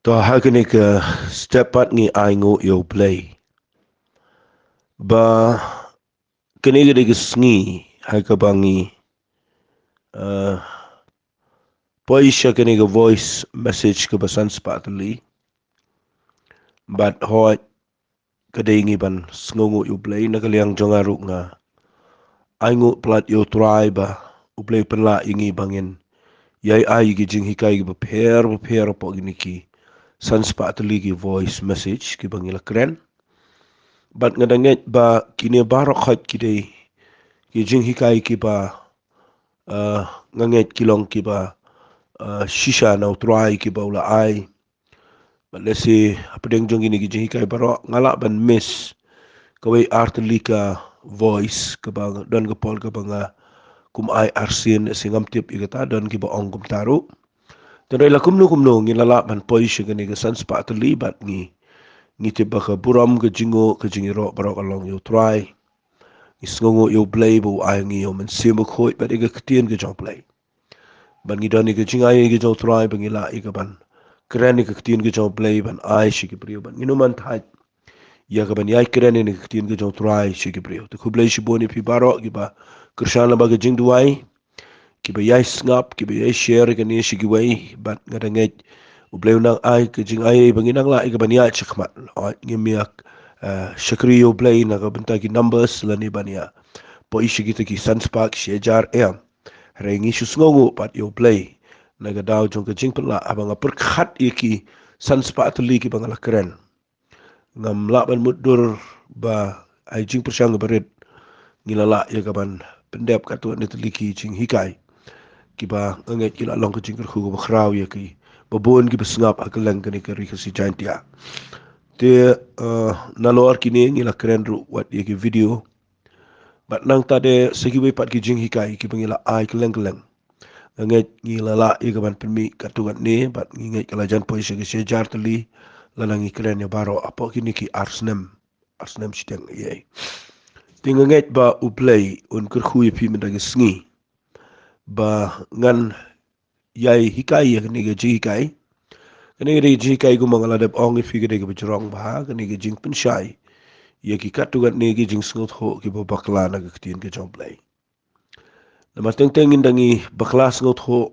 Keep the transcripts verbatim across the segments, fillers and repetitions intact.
Ba ha kane ka step pat ngi ai nguh ïa U Blei. Ba kane ka dei ka sngi ha kaba ngi, eh, poi sha kane ka voice message kaba san spah tylli. Bad hooid, ka dei ngi ban sngewnguh ïa U Blei. Na ka liang jong nga ruh nga ai nguh palat ïa U Trai ba U Blei u pynlah ïa ngi ba ngin ïai ai ki jinghikai kiba pher ba pher hapoh kine ki san spah tylli ki voice message kiba ngi la kren. Bad nga da ngeit ba kine baroh khoit ki dei ki jinghikai kiba, eh, nga ngeit ki long kiba, eh, shisha na U Trai kiba u la ai. Bad lehse hapdeng jong kine ki jinghikai baroh nga lah ban miss kawei ar tylli ka voice kaba don ka por kaba nga kum ai arsien, lehse ngam tip ïa kata, don kiba ong kumta ruh. Tangba la kumno kumno ngi la lah ban poi sha kane ka san spah tylli bad ngi, ngi tip ba ka burom, ka jingnguh, ka jingïaroh baroh ka long ïa U Trai. Ngi sngewnguh ïa U Blei ba u ai ngi ïa U Mynsiem Bakhuid bad ïa ka ktien ka jong U Blei. Bad ngi don ïa ka jingai ka jong U Trai ba ngi lah ïa ka ban kren ïa ka ktien ka jong U Blei ban ai sha ki briew. Bad ngin ym man thait ïa ka ban ïai kren ïa ka ktien ka jong U Trai sha ki briew. Te khublei shibun ïa phi baroh kiba kyrshan lyngba ka jingduwai, kiba ïai sngap, kiba ïai share ïa kane sha kiwei. Bad nga da ngeit U Blei un nang ai ka jingai ba ngin nang lah ïa ka ban ïaid shakhmat. Hooid, ngim ïa, eh, shakri ïa U Blei na ka bynta ki numbers lane ban ïa poi sha kita ki san spah, shi hajar, em. Hynrei ngi shu sngewnguh pat ïa U Blei na ka daw jong ka jingpynlah, haba nga pyrkhat ïa ki san spah tylli kiba nga la kren, ngam lah ban mutdur ba ha ka jingpyrshang kaba rit ngi la lah ïa ka ban pyndep katto katne tylli ki jinghikai kiba nga ngeit ki la long ka jingkyrkhu kaba khraw ïa kiba bun kiba sngap ha kylleng kane ka Ri Khasi Jaiñtia. Te, eh, nalor kine ngi la kren ruh wat ïa ki video. Bad nangta de sa kiwei pat ki jinghikai kiba ngi la ai kylleng kylleng. Nga ngeit ngi la lah ïa ka ban pynmih katto katne, bad ngi ngeit ka la jan poi sha ka shi hajar tylli lada ngi kren ïa baroh hapoh kine ki ar snem, ar snem shiteng ïa. Te nga ngeit ba U Blei un kyrkhu ïa phi mynta ka sngi ba ngan ïai hikai ïa kane ka jinghikai. Kane ka dei ka jinghikai kumba nga la dep ong ïa phi, ka dei kaba jrong bha, kane ka jingpynshai ïa ki katto katne ki jingsngewthuh kiba bakla na ka ktien ka jong U Blei. Namar teng teng ynda ngi bakla sngewthuh,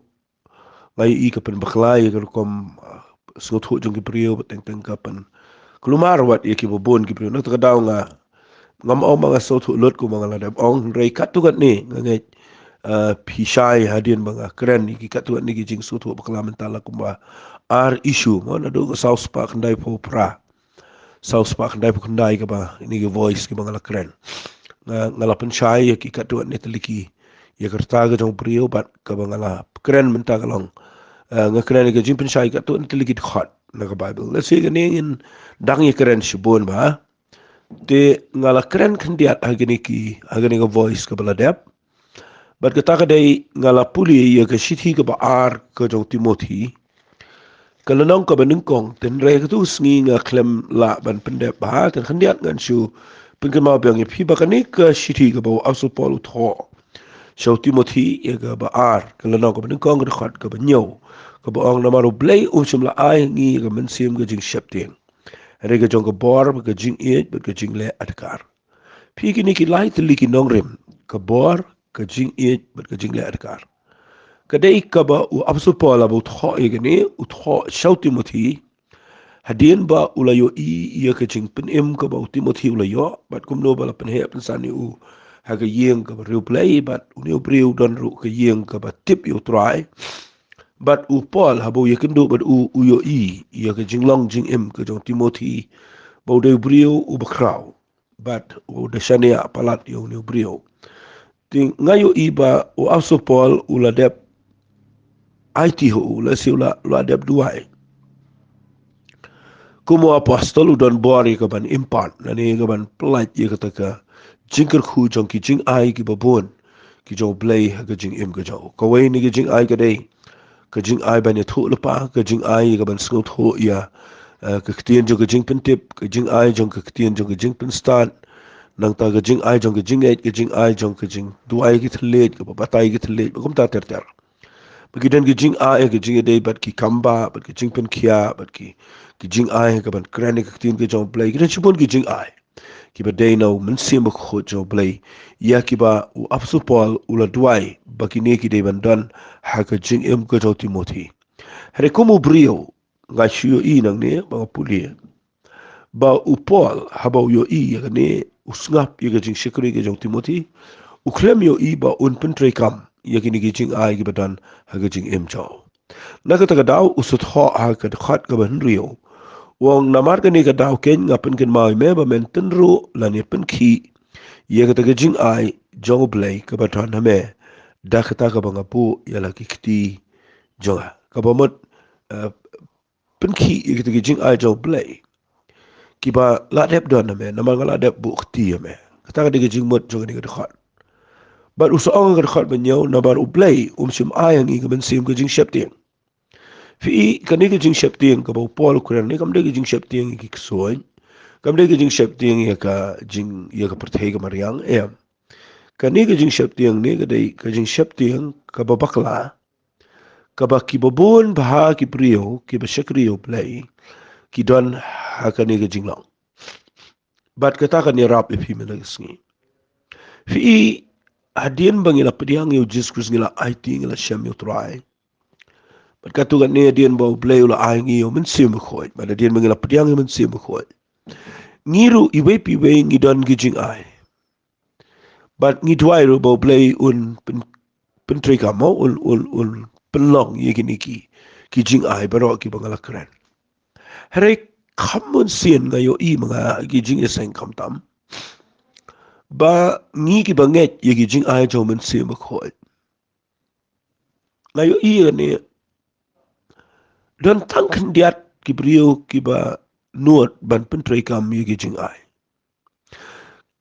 nga ïohi ka pynbakla ïa ka rukom, ah, sngewthuh jong ki briew, bad teng teng ka pynkulmar wat ïa kiba bun ki briew. Na kata ka daw nga ngam ong ba nga sngewthuh lut kumba nga la dep ong, hynrei katto katne nga ngeit, eh, phi shai hadien ba nga kren ïa ki katto katne ki jingsngewthuh bakla mynta la kumba ar issue, mo, naduh ka saw spah khyndai phew phra, saw spah khyndai phew khyndai kaba, kine ki voice kiba nga la kren. Nga, nga la pynshai ïa ki katto katne tylli ki, ïa ka rta ka jong u briew, bad kaba nga la kren mynta ka long, eh, nga kren ïa ka jingpynshai katto katne tylli ki dkhot na ka Baibl. Lehse kane ngin dang ïa kren shibun bha. Te nga la kren khyndiat ha kine ki, ha kine ka voice kaba la dep. Bad kata ka dei, nga la pule ïa ka shithi kaba ar ka jong u Timothi, ka lynnong kaba nyngkong. Te hynrei ha katto ka sngi nga khlem lah ban pyndep bha, te khyndiat ngan shu pynkynmaw biang ïa phi ba kane ka shithi kaba u Apostol Paul u thoh sha u Timothi, ïa kaba ar, ka lynnong kaba nyngkong, ka dkhot kaba hynñiew, kaba ong: Namar U Blei um shym la ai ha ngi ïa ka mynsiem ka jingsheptieng, hynrei ka jong ka bor, ka jingïeit, bad ka jingleh adkar. Phi, kine ki lai tylli ki nongrim, ka bor, ka jingïeit, bad ka jingleh adkar, ka dei kaba u Apostol Paul haba u thoh ïa kane, u thoh sha u Timothi, hadien ba u la ïohi ïa ka jingpynim kaba u Timothi u la ïoh, bad kumno ba la pynheh pynsan ïa u ha ka ïing kaba riewblei, bad une u briew u don ruh ka ïing kaba tip ïa u Trai. Bad u Paul haba u ïakynduh bad u, u ïohi ïa ka jinglong jingim ka jong u Timothi, ba u dei u briew uba khraw, bad u da shaniah palat ïa une u briew. Te nga ïohi ba u Apostol Paul u la dep aiti ha u, lehse u la, u la dep duwai. Kum u Apostol u don bor ïa ka ban impart, lane ïa ka ban pyllait ïa kata ka jingkyrkhu jong ki jingai kiba bun ki jong U Blei ha ka jingim ka jong u. Kawei na ki jingai ka dei ka jingai ban ïathuhlypa, ka jingai ïa ka ban sngewthuh ïa, eh, ka ktien jong ka jingpyntip, ka jingai jong ka ktien jong ka jingpynstad, nangta ka jingai jong ka jingngeit, ka jingai jong ka jingduwai ki thylliej, kaba batai ki thylliej, bad kumta ter ter. Ki don ki jingai, ki jingïadei bad ki kambah, bad ki jingpynkhiah, bad ki, ki jingai, ka ban kren ïa ka ktien ka jong U Blei. Ki don shibun ki jingai kiba dei na U Mynsiem Bakhuid jong U Blei, ïa kiba u Apostol Paul u la duwai ba kine ki dei ban don ha ka jingim ka jong u Timothi. Hynrei kum u briew, nga shu ïohi nangne ba nga pule ba u Paul, haba u ïohi ïa kane, u sngap ïa ka jingshakri ka jong u Timothi, u khlem ïohi ba un pyntreikam ïa kine ki jingai kiba don ha ka jingim jong u. Na kata ka daw u sngewthuh ha ka dkhot kaba hynriew, u ong, namar kane ka daw keiñ nga pynkynmaw ïa me ba men tynruh lane pynkhih ïa kata ka jingai jong U Blei kaba don ha me da kata kaba nga buh ïa la ki kti jong nga. Kaba mut, eh, pynkhih ïa kata ka jingai jong U Blei kiba la dep don ha me, namar nga la dep buh kti ïa me. Kata ka dei ka jingmut jong kane ka dkhot. Bad u sa ong ha ka dkhot ba hynñiew, namar U Blei um shym ai ha ngi ka mynsiem ka jingsheptieng. Phi i, kane ka jingsheptieng kaba u Paul u kren ne, kam dei ka jingsheptieng ïa ki ksuid, kam dei ka jingsheptieng ïa ka jing, ïa ka pyrthei ka mariang, em. Kane ka jingsheptieng ne ka dei ka jingsheptieng kaba bakla, kaba kiba bun bha ki briew kiba shakri ïa U Blei ki don ha kane ka jinglong. Bad kata kan ïarap ïa phi mynta ka sngi. Phi i, hadien ba ngi la pdiang ïa U Jisu Khrist, ngi la aiti, ngi la shem ïa U Trai. Bad katto katne hadien ba U Blei u la ai ngi ïa U Mynsiem Bakhuid, bad hadien ba ngi la pdiang ïa U Mynsiem Bakhuid, ngi ruh iwei pa iwei ngi don ki jingai. Bad ngi duwai ruh ba U Blei un pyn, pyntreikam, mo, un, un, un pynlong ïa kine ki, ki jingai baroh kiba nga la kren. Hynrei kham mynsiem nga ïohi ma nga ki jingïaseng khamtam ba ngi kiba ngeit ïa ki jingai jong U Mynsiem Bakhuid, nga ïohi ïa kane, don tang khyndiat ki briew kiba nud ban pyntreikam ïa ki jingai.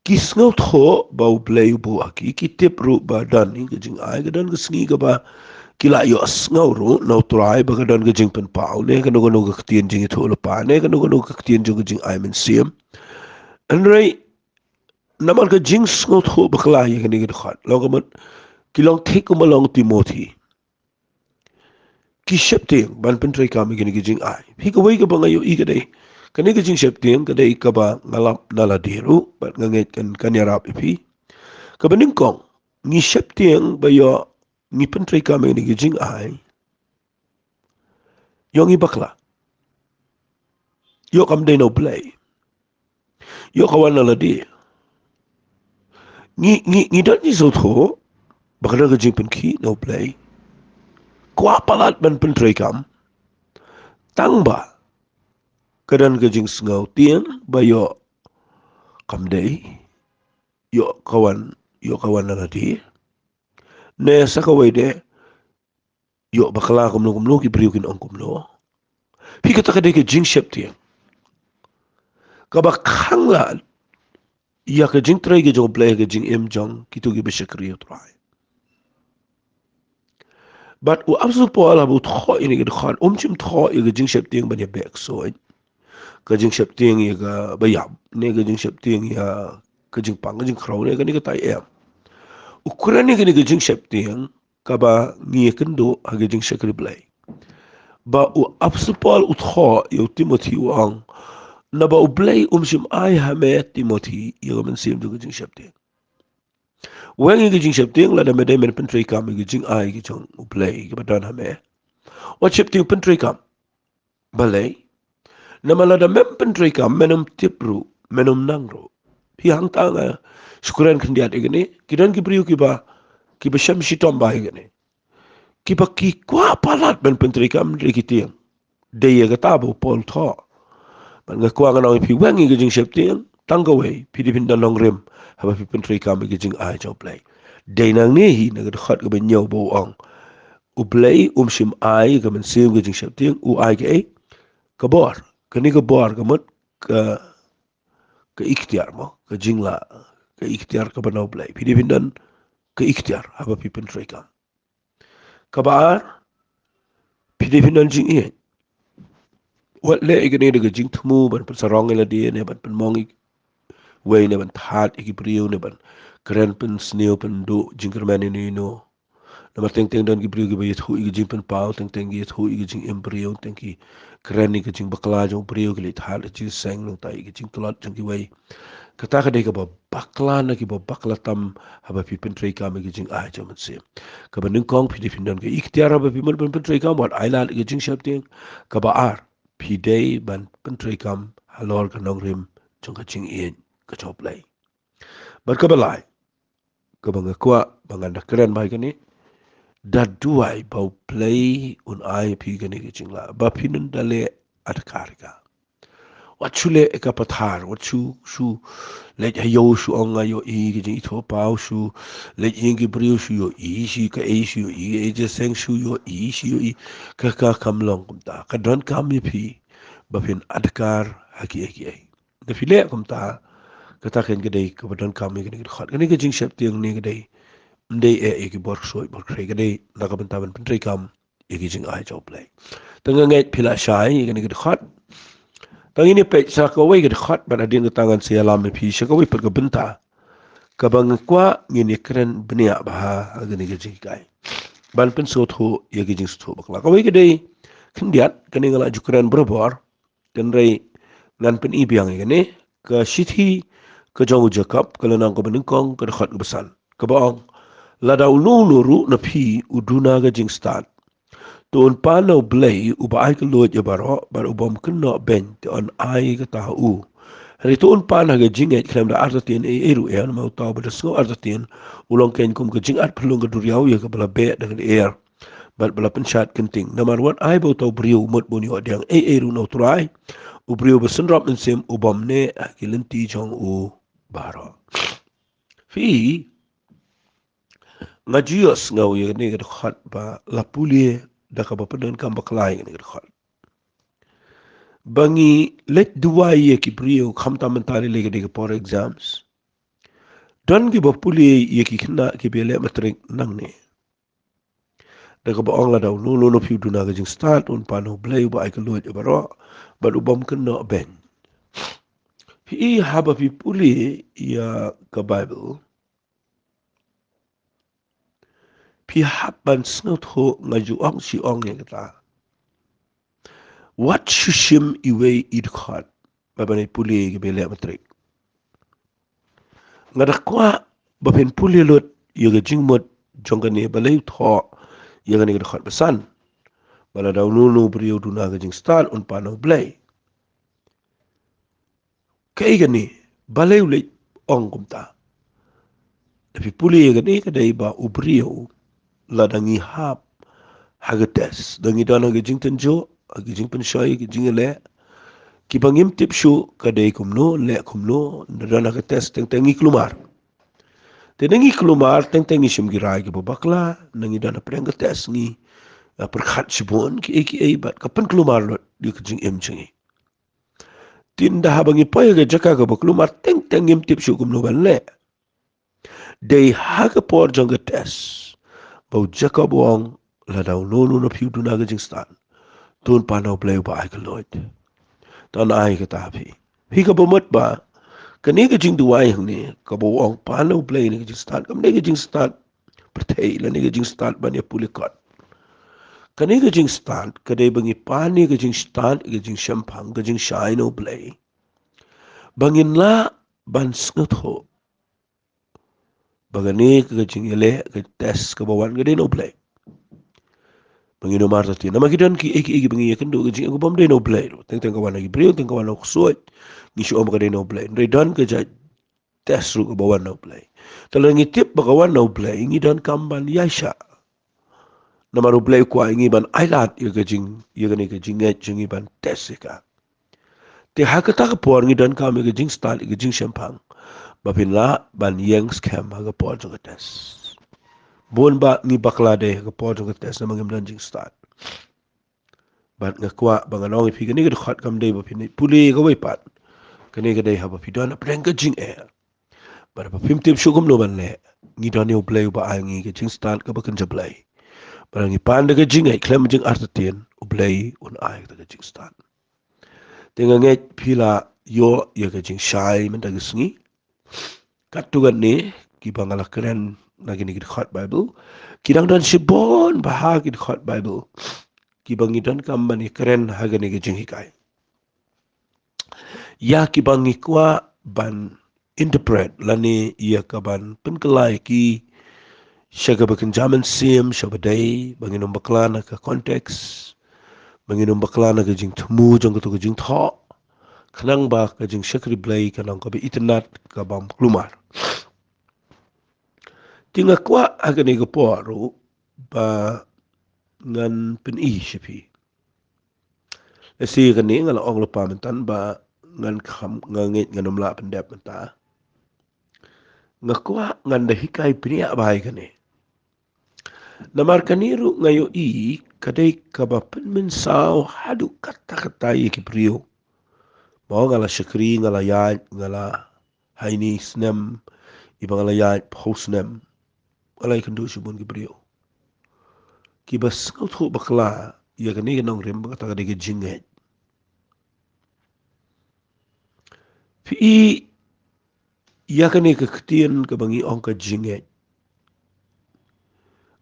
Ki sngewthuh ba U Blei u buh ha ki, ki tip ruh ba don hi ka jingai, ka don ka sngi kaba ki la ïohsngew ruh na U Trai ba ka don ka jingpynpaw ne kano kano ka ktien jingïathuhlypa ne kano kano ka ktien jong ka jingai mynsiem. Hynrei namar ka jingsngewthuh bakla ïa kane ka dkhot, long ka mut ki long thik kumba long u Timothi. Ki sheptieng ban pyntreikam ïa kine ki jingai. Phi, kawei kaba nga ïohi ka dei, kane ka jingsheptieng ka dei kaba nga lap na lade ruh, bad nga ngeit kan, kan ïarap ïa phi. Kaba nyngkong, ngi sheptieng ba ïoh ngi pyntreikam ïa kine ki jingai, ïoh ngi bakla. Ïoh kam dei na U Blei. Ïoh ka wan na lade. Ngi, ngi, ngi don jingsngewthuh ba ka don ka jingpynkhih na U Blei. Kwah palat ban pyntreikam, tang ba ka don ka jingsngewtieng ba ïoh kam dei, ïoh ka wan, ïoh ka wan na lade. Ne sa kawei de, ïoh bakla kumno kumno, ki briew kin ong kumno. Phi, kata ka dei ka jingsheptieng kaba khang lad ïa ka jingtrei ka jong U Blei ha ka jingim jong kito kiba shakri ïa U Trai. Bad u Apostol Paul haba u thoh ïa kane ka dkhot, um shym thoh ïa ka jingsheptieng ban ïabeh ksuid, ka jingsheptieng ïa kaba ïap, ne ka jingsheptieng ïa ka jingpang ka jingkhraw, ne kane katai, em. U kren ïa kane ka jingsheptieng kaba ngi ïakynduh ha ka jingshakri Blei. Ba u Apostol Paul u thoh ïa u Timothi, u ong, naba U Blei um shym ai ha me, Timothi, ïa ka mynsiem jong ka jingsheptieng. Weng ïa ka jingsheptieng lada me dei men pyntreikam ïa ka jingai ka jong U Blei kaba don ha me. Wat sheptieng pyntreikam. Balei? Namar lada mem pyntreikam, men ym tip ruh, men ym nang ruh. Phi, hangta nga shu kren khyndiat ïa kane, ki don ki briew kiba, kiba shem shitom bha ïa kane, kiba ki kwah palat ban pyntreikam, hynrei ki tieng. Dei ïa kata ba u Paul u thoh. Bad nga kwah ngan ong ïa phi, weng ïa ka jingsheptieng, tang kawei, phi dei phin don nongrim haba phi pyntreikam ïa ka jingai jong U Blei. Dei nangne hi na ka dkhot kaba hynñiew ba u ong, U Blei um shym ai ka mynsiem ka jingsheptieng, u ai kaei? Ka bor. Kane ka bor ka mut ka, ka iktiar, mo, ka jinglah, ka iktiar kaba na U Blei. Phi dei phin don ka iktiar haba phi pyntreikam. Kaba ar, phi dei phin don jingïeit. Wat leh ïa kane da ka jingthmu ban pynsarong ïa lade, ne ban pynmong ïa kiwei, ne ban thad ïa ki briew, ne ban kren pynsniew pynduh jingkyrmen ïa uno uno. Namar teng teng don ki briew kiba ïathuh ïa ka jingpynpaw, teng teng ki ïathuh ïa ka jingim briew, teng ki kren ïa ka jingbakla jong u briew, ki leit thad ïa ka jingseng, nangta ïa ka jingtlot jong kiwei. Kata ka dei kaba bakla na kiba bakla tam haba phi pyntreikam ïa ka jingai jong u Mynsiem. Kaba nyngkong, phi dei phin don ka iktiar haba phi mut ban pyntreikam, wat ailad ïa ka jingsheptieng. Kaba ar, phi dei ban pyntreikam halor ka nongrim jong ka jingïeit ka jong U Blei. Bad kaba lai, kaba nga kwah ba ngan da kren bha ïa kane, da duwai ba U Blei un ai phi kane ka jinglah ba phin da leh adkar ïa ka. Wat shu leh ïa ka pathar, wat shu, shu leit ha ïew shu ong nga ïohi ka jingithuhpaw, shu leit ïing ki briew shu ïohi, shu kaei shu ïohi, ei jingïaseng shu ïohi, shu ïohi. Ka, ka kam long kumta. Ka donkam ïa phi ba phin adkar ha kiei kiei. Da phi leh kumta, kata kan ka dei kaba donkam ïa kane ka dkhot. Kane ka jingsheptieng ne ka dei, ym dei eh ïa ki bor ksuid bor khrei, ka dei na ka bynta ban pyntreikam ïa ki jingai jong U Blei. Te nga ngeit phi la shai ïa kane ka dkhot. Te ngin ïa peit sa kawei ka dkhot, bad hadien kata ngan sa ïalam ïa phi sha kawei pat ka bynta kaba nga kwah ngin ïa kren bniah bha ha kane ka jinghikai, ban pynsngewthuh ïa ki jingsngewthuh bakla. Kawei ka dei khyndiat, kane nga la ju kren barabor. Hynrei ngan pyni biang ïa kane, ka shithi ka jong u Jakob, ka lynnong kaba nyngkong, ka dkhot kaba san, kaba ong, lada uno uno ruh na phi u duna ka jingstad, to un pan na U Blei uba ai kylluid ïa baroh, bad u bym kynnoh beiñ, te un ai kata ha u. Hynrei to un pan ha ka jingngeit khlem da artatien ei ei ruh, namar uta uba da sngew artatien u long keiñ kum ka jingat phyllung ka duriaw ïa kaba la beh da ka lyer bad ba la pynshad kynting. Namar wat ai ba uta u briew u mut ba un ïoh diang ei ei ruh na U Trai, u briew ba synrop mynsiem, u bym neh ha ki lynti jong u baroh. Phi, nga ju ïohsngew ïa kane ka dkhot ba la pule da kaba pyndonkam bakla ïa kane ka dkhot. Ba ngi leit duwai ïa ki briew, khamtam mynta lei lei ka dei ka por exams. Don kiba pule ïa ki khynnah kiba ïaleh matrik nangne da kaba ong, lada uno uno na phi u duna ka jingstad, un pan na U Blei uba ai kylluid ïa baroh, bad u bym kynnoh beiñ. Phi, haba phi pule ïa ka Baibl, phi hap ban sngewthuh, nga ju ong shi ong ïa kata. Wat shu shim iwei i dkhot ba ban pule ïa kiba ïaleh matrik. Nga da kwah ba phin pule lut ïa ka jingmut jong kane, balei u thoh ïa kane ka dkhot ba san, ba lada uno uno u briew u duna ka jingstad, un pan na U Blei. Kaei kane, balei u leit ong kumta? Da phi pule ïa kane, ka dei ba u briew, lada ngi hap ha ka test, da ngi don ha ka jingtynjuh, ha ka jingpynshoi, ha ka jingïaleh, kiba ngim tip shuh ka dei kumno, leh kumno, da don ha ka test teng teng ngi kulmar. Te da ngi kulmar teng teng ngi shim ki rai kiba bakla, da ngi don ha pdeng ka test ngi, ah, pyrkhat shibun kiei kiei, bad ka pynkulmar lut ïa ka jingim jong ngi. Te ynda haba ngi poi ha ka jaka kaba kulmar teng teng ngim tip shuh kumno ban leh. Dei ha ka por jong ka test ba u Jakob u ong, lada uno uno na phi u duna ka jingstad, to un pan na U Blei uba ai kylluid. To un ai kata ha phi. Phi, kaba mut ba kane ka jingduwai hangne kaba u ong pan na U Blei ïa ka jingstad, kam dei ka jingstad pyrthei lane ka jingstad ban ïa pule kot. Kane ka jingstad ka dei ba ngi pan ïa ka jingstad, ka jingshemphang, ka jingshai na U Blei, ba ngin lah ban sngewthuh ba kane ka jingïaleh, ka test kaba wan, ka dei na U Blei. Ba ngin ym artatien, namar ki don kiei kiei kiba ngi ïakynduh, ka jingim ka bym dei na U Blei ruh. Teng teng ka wan na ki briew, teng ka wan na u ksuid, ngi shu ong ba ka dei na U Blei. Hynrei don ka jait test ruh kaba wan na U Blei. Te lada ngi tip ba ka wan na U Blei, ngi donkam ban ïaishah. Namar U Blei u kwah ïa ngi ban ailad ïa ka jing, ïa kane ka jingngeit jong ngi, ban test ïa ka. Te ha kata ka por ngi donkam ïa ka jingstad, ïa ka jingshemphang, ba phin lah ban ïeng skhem ha ka por jong ka test. Bun ba ngi bakla dei ha ka por jong ka test namar ngim don jingstad. Bad nga kwah ba ngan ong ïa phi, kane ka dkhot kam dei ba phin pule kawei pat. Kane ka dei haba phi don hapdeng ka jingeh. Bad haba phim tip shuh kumno ban leh, ngi don ïa U Blei uba ai ngi ka jingstad kaba kynja blei. Bad ngi pan da ka jingngeit khlem jingartatien, U Blei un ai kata ka jingstad. Te nga ngeit phi la ïoh ïa ka jingshai mynta ka sngi. Katto katne kiba nga la kren na kine ki dkhot Bible, ki dang don shibun bha ki dkhot Bible kiba ngi donkam ban ïakren ha kane ka jinghikai. Ïa kiba ngi kwah ban interpret lane ïa ka ban pynkylla ïa ki sha kaba kynja mynsiem, sha ba dei ba ngin ym bakla na ka context, ba ngin ym bakla na ka jingthmu jong kato ka jingthoh, khnang ba ka jingshakri Blei kan long kaba itynnad, ka bym kulmar. Te nga kwah ha kane ka por ruh ba ngan pyni sha phi. Lehse kane nga la ong lypa mynta ba ngan kham, nga ngeit ngan ym lah pyndep mynta. Nga kwah ngan da hikai bniah bha ïa kane. Namar kane ruh nga ïohi ka dei kaba pynmynsaw haduh katta katta ïa ki briew. Mo, nga la shakri, nga la ïaid, nga la haini snem, iba nga la ïaid phew snem. Nga la ïakynduh shibun ki briew kiba sngewthuh bakla ïa kane ka nongrim ba kata ka dei ka jingngeit. Phi i, ïa kane ka ktien kaba ngi ong ka jingngeit,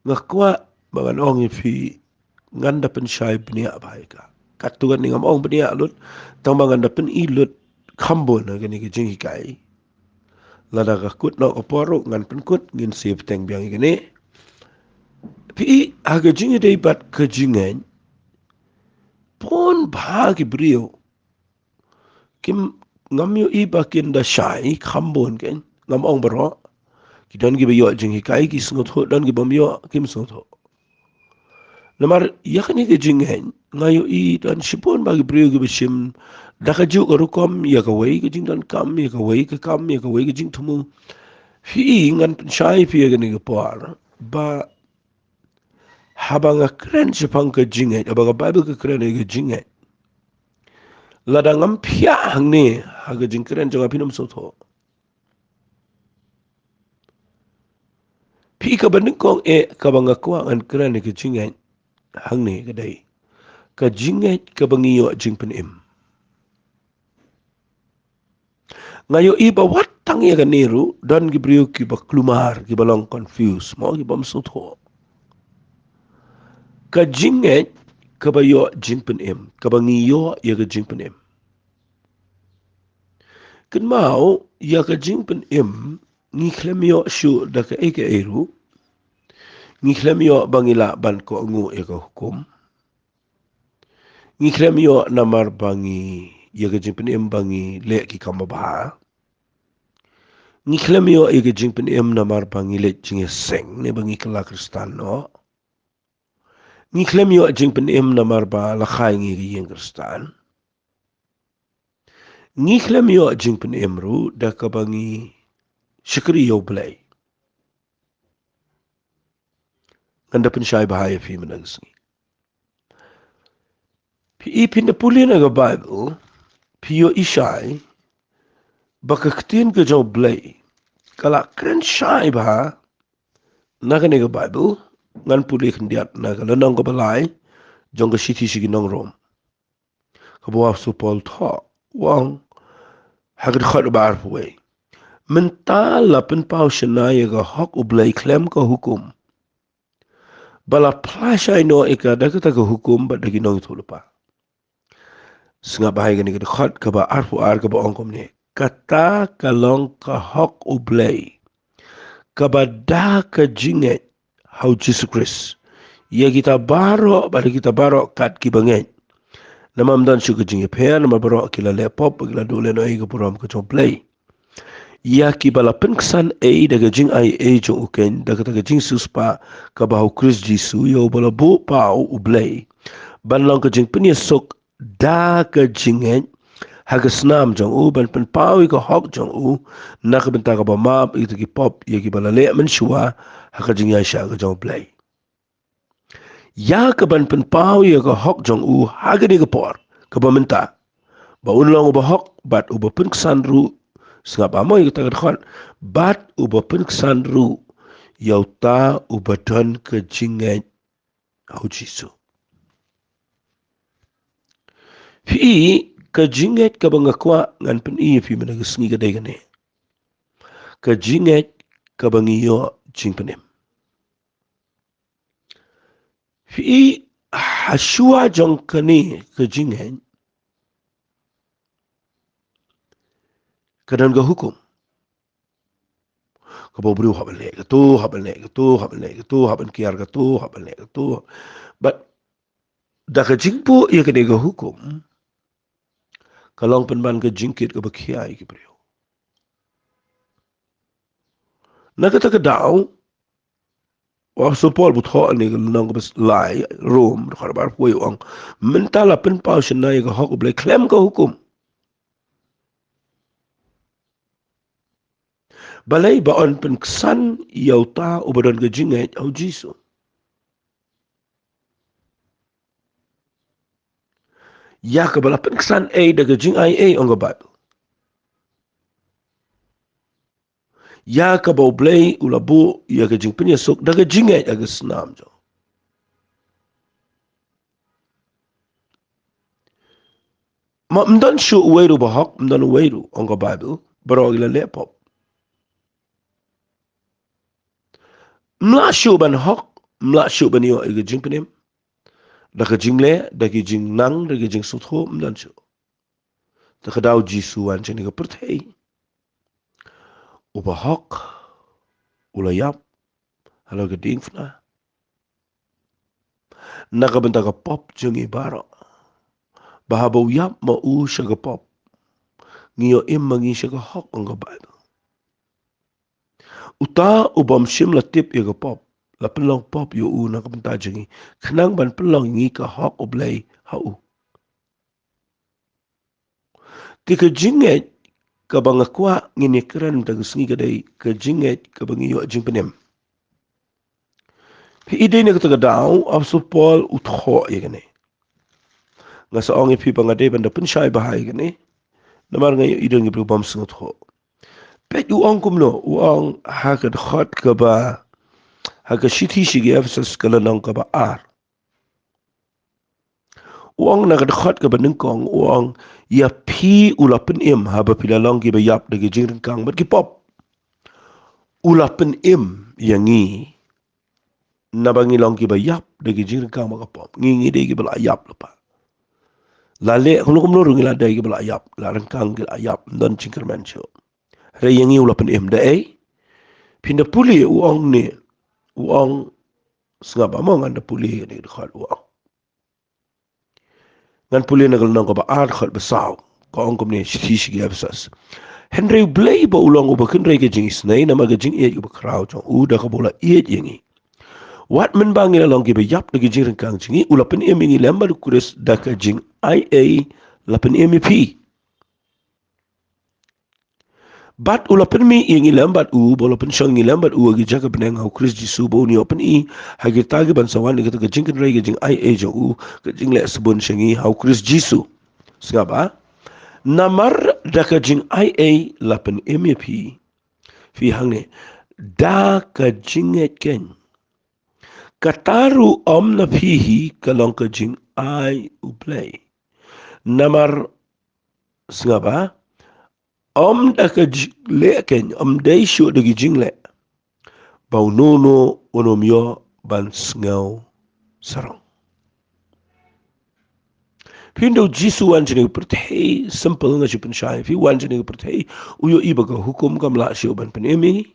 nga kwah ba ngan ong ïa phi, ngan da pynshai bniah bha ïa ka. Katto katne ngam ong bniah lut, tang ba ngan da pyni lut kham bun ha kane ka jinghikai. Lada ka kut noh ka por ruh ngan pynkut, ngin sa bteng biang ïa kane. Phi i, ha ka jingïadei bad ka jingngeit, bun bha ki briew kim, ngam ïohi ba kin da shai kham bun, kein, ngam ong baroh. Ki don kiba ïoh jinghikai, ki sngewthuh, don kibym ïoh, kim sngewthuh. Namar ïa kane ka jingngeit, nga ïohi don shibun bha ki briew kiba shim da kajuh ka rukom ïa kawei ka jingdonkam, ïa kawei ka kam, ïa kawei ka jingthmu. Phi i, ngan pynshai ïa phi ha kane ka por ba haba nga kren shaphang ka jingngeit, haba ka Bible ka kren ïa ka jingngeit, lada ngam phiah hangne ha ka jingkren jong nga, phin ym sngewthuh. Phi i, kaba nyngkong eh kaba nga kwah ngan kren ïa ka jingngeit hangne ka dei ka jingngeit kaba ngi ïoh jingpynim. Nga ïohi ba wat tang ïa kane ruh don ki briew kiba kulmar, kiba long confused, mo, kibym sngewthuh. Ka jingngeit kaba ïoh jingpynim, kaba ngi ïoh ïa ka jingpynim. Kynmaw, ïa ka jingpynim ngi khlem ïoh shuh da kaei kaei ruh. Ngi khlem ïoh ba ngi lah ban kohnguh ïa ka hukum. Ngi khlem ïoh namar ba ngi, ïa ka jingpynim ba ngi leh ki kam babha. Ngi khlem ïoh ïa ka jingpynim namar ba ngi leit jingïaseng ne ba ngi kylla Khristan noh. Ngi khlem ïoh jingpynim namar ba la khai ngi ka ïing Khristan. Ngi khlem ïoh jingpynim ruh da kaba ngi shakri ïa U Blei. Ngan da pynshai bha ïa phi mynta ka sngi. Phi i, phin da pule na ka Bible, phi ïohi shai ba ka ktien ka jong U Blei ka la kren shai bha na kane ka Bible. Ngan pule khyndiat na ka lynnong kaba lai jong ka shithi sha ki nong Rom, kaba u apostol Paul u thoh, u ong ha ka dkhot ba arphew wei: Mynta la pynpaw shynna ïa ka hok U Blei khlem ka hukum, ba la phla shai noh ïa ka da kata ka hukum bad da ki nongïathuhlypa. Sngap bha ïa kane ka dkhot kaba arphew ar, kaba ong kumne: Kata ka long ka hok U Blei, kaba da ka jingngeit ha U Jisu Khrist, ïa kita baroh, bad ïa kita baroh kat kiba ngeit. Namar ym don shuh ka jingïapher, namar baroh ki la leh pop, ki la duh lehse noh ïa ka burom ka jong U Blei. Ïa kiba la pynksan ei da ka jingai ei jong u keiñ, da kata ka jingsiewspah kaba ha U Khrist Jisu, ïa uba la buh paw U Blei, ban long ka jingpynïasuk da ka jingngeit ha ka snam jong u, ban pynpaw ïa ka hok jong u na ka bynta kaba map ïa kita ki pop, ïa kiba la leh mynshuwa ha ka jingïaishah ka jong U Blei. Ïa ka ban pynpaw ïa ka hok jong u ha kane ka por kaba mynta, ba un long uba hok bad uba pynksan ruh. Sngap bha mo ïa kata ka dkhot: Bad uba pynksan ruh ïa uta uba don ka jingngeit ha U Jisu. Phi i, ka jingngeit kaba nga kwah ngan pyni ïa phi mynta ka sngi ka dei kane: ka jingngeit kaba ngi ïoh jingpynim. Phi i, ha shuwa jong kane ka jingngeit, ka don ka hukum. Kaba u briew hap ban leh kato, hap ban leh kato, hap ban leh kato, hap ban kiar kato, hap ban leh kato. Bad da ka jingbuh ïa kane ka hukum, ka long pynban ka jingkit kaba khia ïa ki briew. Na kata ka daw, u Apostol Paul u thoh ha kane ka lynnong kaba lai, Rom, dkhot ba arphew wei, u ong, mynta la pynpaw shynna ïa ka hok U Blei khlem ka hukum. Balei? Ba yn pynksan ïa uta uba don ka jingngeit ha u Jisu. Ïa kaba la pynksan ei da ka jingai ei, ong ka Baibl? Ïa kaba U Blei u la buh ïa ka jingpynïasuk da ka jingngeit ha ka snam jong. Ma ym don shuh uwei ruh ba hok, ym don uwei ruh, ong ka Baibl, baroh ki la leh pop. Ym lah shuh ban hok, ym lah shuh ban ïoh ïa ka jingpynim da ka jingleh, da ki jingnang, da ki jingsngewthuh, ym don shuh. Te ka daw Jisu wan sha kane ka pyrthei, uba hok u la ïap halor ka diengphna na ka bynta ka pop jong ngi baroh, ba haba u ïap ma u sha ka pop, ngi ïoh im ma ngi sha ka hok, ong ka Baibl. Uta u bym shym la tip ïa ka pop, la pynlong pop ïa u na ka bynta jong ngi, khnang ban pynlong ïa ngi ka hok U Blei ha u. Te ka jingngeit kaba nga kwah ngin ïa kren mynta ka sngi ka dei ka jingngeit kaba ngi ïoh jingpynim. Phi i, dei na kata ka daw u Apostol Paul u thoh ïa kane. Nga sa ong ïa phi ba nga dei ban da pynshai bha ïa kane, namar nga ïohi don ki briew bym sngewthuh. Peit u ong kumno, u ong ha ka dkhot kaba, ha ka shithi sha ki Ephesus ka lynnong kaba ar. U ong na ka dkhot kaba nyngkong, u ong, ïa phi u la pynim haba phi la long kiba ïap da ki jingryngkang bad ki pop. U la pynim ïa ngi naba ngi long kiba ïap da ki jingryngkang bad ka pop. Ngi, ngi dei kiba la ïap lypa. La leh kumno kumno ruh ngi la dei kiba la ïap, la ryngkang ki la ïap, ym don jingkyrmen shuh. Hynrei ïa ngi u la pynim da ei? Phin da pule, u ong ne, u ong, sngap ba mo, ngan da pule kane ka dkhot, u ong. Ngan pule na ka lynnong kaba ar, dkhot ba saw. Ka ong kumne, shithi sha ki Ephesus: Hynrei U Blei ba u long uba kynrei ka jingisynei namar ka jingïeit kaba khraw jong u, da kaba u la ïeit ïa ngi, wat mynba ngi la long kiba ïap da ki jingryngkang jong ngi, u la pynim ïa ngi lem bad u Khrist. Da ka jingaiei la pynim ïa phi. Bad u la pynmih ïa ngi lem bad u, bad u la pynshong ïa ngi lem bad u ha ki jaka bneng ha u Khrist Jisu, ba un ïoh pyni ha kita kiban sa wan ïa kata ka jingkynrei ka jingaiei jong u, ka jingleh sbun sha ngi ha u Khrist Jisu. Sngap ba, namar da ka jingaiei la pynim ïa phi. Phi hangne, da ka jingngeit keiñ. Kata ruh ym na phi hi, ka long ka jingai U Blei. Namar, sngap ba, ym da ka jingleh keiñ, ym dei shuh da ki jingleh, ba uno uno un ym ïoh ban sngew sarong. Phin da u Jisu wan sha kane ka pyrthei, simple nga shu pynshai, phi, wan sha kane ka pyrthei, u ïohi ba ka hukum kam lah shuh ban pynim ïa ngi.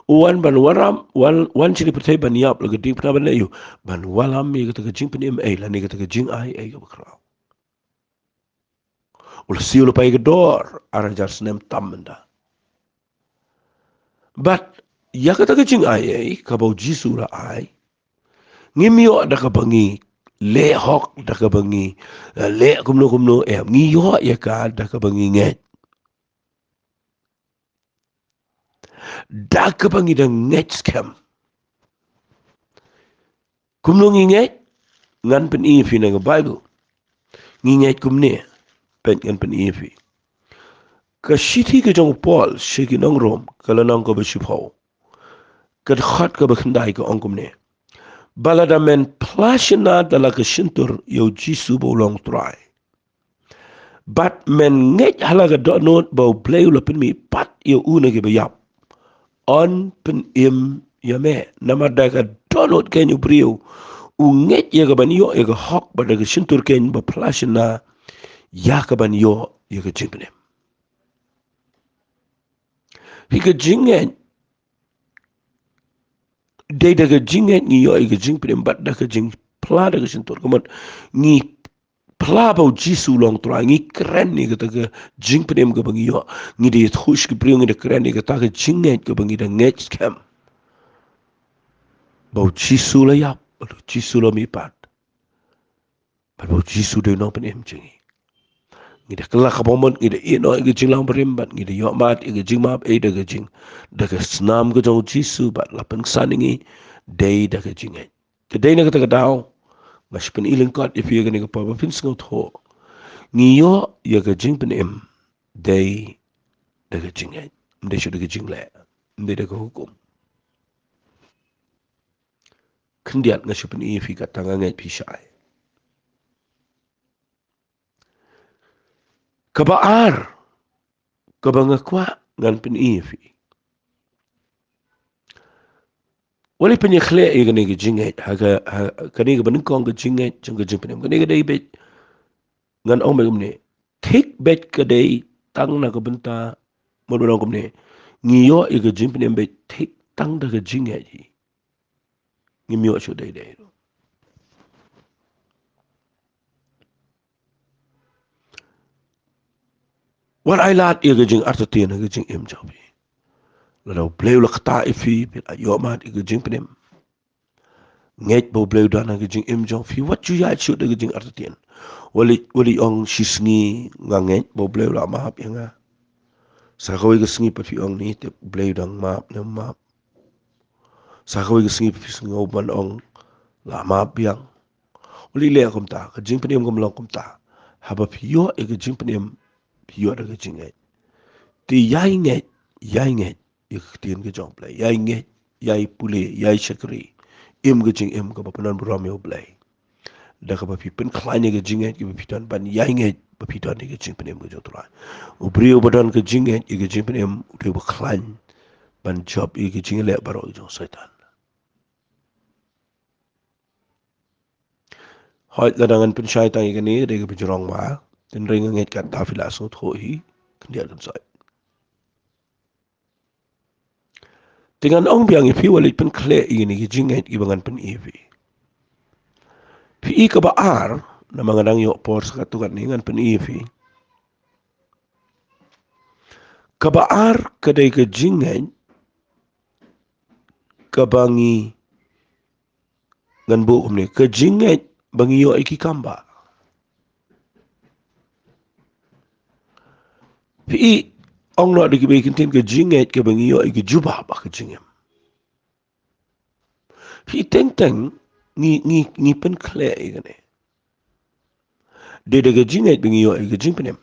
U wan ban wallam, wan, wan sha kane ka pyrthei ban ïap la ka diengphna ban leh ïa u, ban wallam ïa kata ka jingpynim ei lane kata ka jingai ei kaba khraw. U la siew lypa ïa ka dor, ar hajar snem tam mynta. Bad ïa kata ka jingai ei kaba u Jisu u la ai, ngim ïoh da kaba ngi leh hok, da kaba ngi, eh, leh kumno kumno, em, ngi ïoh ïa ka da kaba ngi ngeit. Da kaba ngi da ngeit skhem. Kumno ngi ngeit? Ngan pyni ïa phi na ka Baibl. Ngi ngeit kumne. Peit, ngan pyni ïa phi. Ka shithi ka jong u Paul sha ki nong Rom, ka lynnong kaba shiphew, ka dkhot kaba khyndai, ka ong kumne: Ba lada men phla shynna da la ka shyntur ïa u Jisu ba u long u Trai, bad men ngeit ha la ka dohnud ba U Blei u la pynmih pat ïa u na kiba ïap, yn pynim ïa me. Namar da ka dohnud kein u briew u ngeit ïa ka ban ïoh ïa ka hok, bad da ka shyntur kein ba phla shynna ïa ka ban ïoh ïa ka jingpynim. Phi, ka jingngeit, dei da ka jingngeit ngi ïoh ïa ka jingpynim, bad da ka jingphla da ka shyntur. Ka mut ngi phla ba u Jisu u long Trai, ngi kren ïa kata ka jingpynim kaba ngi ïoh. Ngi da ïathuh sha ki briew, ngi da kren ïa kata ka jingngeit kaba ngi da ngeit skhem, ba u Jisu u la ïap, ba u Jisu u la mihpat, bad ba u Jisu u dei u nongpynim jong ngi. Ngi da kylla kaba mut, ngi da ïehnoh ïa ka jinglong barim, bad ngi da ïohmad ïa ka jingmap, eh, da ka jing, da ka snam ka jong u Jisu, bad la pynksan ïa ngi dei da ka jingngeit. Te dei na kata ka daw nga shu pyni lyngkot ïa phi ïa kane ka por ba phin sngewthuh, ngi ïoh ïa ka jingpynim dei da ka jingngeit, ym dei shuh da ka jingleh, ym dei da ka hukum. Khyndiat nga shu pyni ïa phi kata, nga ngeit phi shai. Kaba ar kaba nga kwah ngan pyni ïa phi, wat la pynïakhleh ïa kane ka jingngeit ha ka, ha kane kaba nyngkong, ka jingngeit jong ka jingpynim. Kane ka dei beit, ngan ong beit kumne, thik beit ka dei tang na ka bynta, mut ban ong kumne, ngi ïoh ïa ka jingpynim beit thik tang da ka jingngeit hi. Ngim ïoh shuh dei dei. Wat ai lad ïa ka jingartatien ha ka jingim jong phi. Lada U Blei u la ktah ïa phi, phi la ïohmad ïa ka jingpynim, ngeit ba U Blei u don ha ka jingim jong phi, wat ju ïaid shuh da ka jingartatien. Wat la, wat la ong shi sngi nga ngeit ba U Blei u la map ïa nga. Sa kawei ka sngi pat phi ong, ni te U Blei u dang map ne ym map. Sa kawei ka sngi phi sngew ban ong la map biang. Wat la leh kumta, ka jingpynim kam long kumta. Haba phi ïoh ïa ka jingpynim, phi ïoh da ka jingngeit. Te ïai ngeit, ïai ngeit ïa ka ktien ka jong U Blei, ïai ngeit, ïai pule, ïai shakri, im ka jingim kaba pyndonkam ïa U Blei. Da kaba phi pynkhlaiñ ïa ka jingngeit kaba phi don ban ïai ngeit ba phi don ïa ka jingpynim ka jong U Trai. U briew uba don ka jingngeit ïa ka jingpynim u dei uba khlaiñ ban jop ïa ka jingïaleh baroh ka jong u Soitan. Hooid, lada ngan pynshai tang ïa kane, ka dei kaba jrong bha. Hynrei nga ngeit kata phi la sngewthuh hi, khyndiat khynsoit. Te ngan ong biang ïa phi, wat la pynkhleh ïa kine ki jingngeit kiba ngan pyni ïa phi. Phi i, kaba ar, namar nga dang ïoh por sa katto katne, ngan pyni ïa phi. Kaba ar ka dei ka jingngeit kaba ngi, ngan buh kumne, ka jingngeit ba ngi ïoh ïa ki kambah. Phi i, ong noh da kiba ïa kyntien, ka jingngeit kaba ngi ïoh ïa ki jubab ha ka jingim. Phi i, teng teng ngi, ngi, ngi pynkhleh ïa kane. Dei da ka jingngeit ba ngi ïoh ïa ka jingpynim.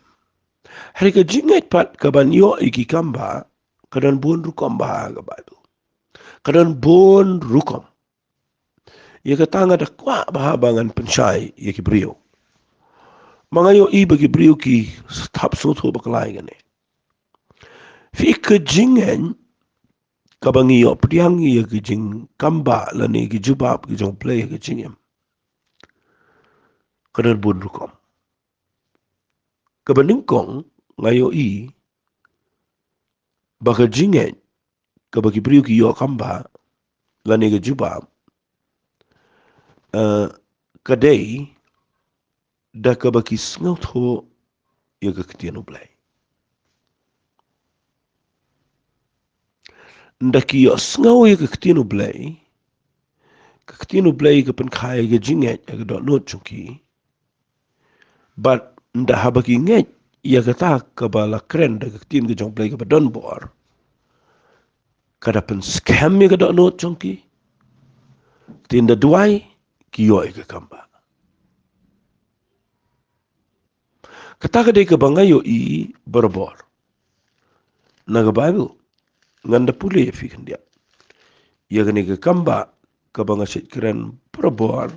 Hynrei ka jingngeit pat kaban ïoh ïa ki kambah ka don bun rukom bha ha ka Baibl. Ka don bun rukom. Ïa kata nga da kwah bha ba ngan pynshai ïa ki briew. Ma nga ïohi ba ki briew ki thap sngewthuh bakla ïa kane. Phi i, ka jingngeit kaba ngi ïoh pdiang ïa ki jingkambah lane ki jubab ki jong U Blei ha ka jingim ka don bun rukom. Kaba nyngkong, nga ïohi ba ka jingngeit kaba ki briew ki ïoh kambah lane ka jubab, eh, ka dei da kaba ki sngewthuh ïa ka ktien U Blei. Ynda ki ïohsngew ïa ka ktien U Blei, ka ktien U Blei ka pynkha ïa ka jingngeit ha ka dohnud jong ki. Bad ynda haba ki ngeit ïa kata kaba la kren da ka ktien ka jong U Blei kaba don bor, ka da pynskhem ïa ka dohnud jong ki. Te ynda duwai ki ïoh ïa ka kambah. Kata ka dei kaba nga ïohi barabor na ka Baibl. Ngan da pule ïa phi khyndiat ïa kane ka kambah kaba nga shait kren barabor,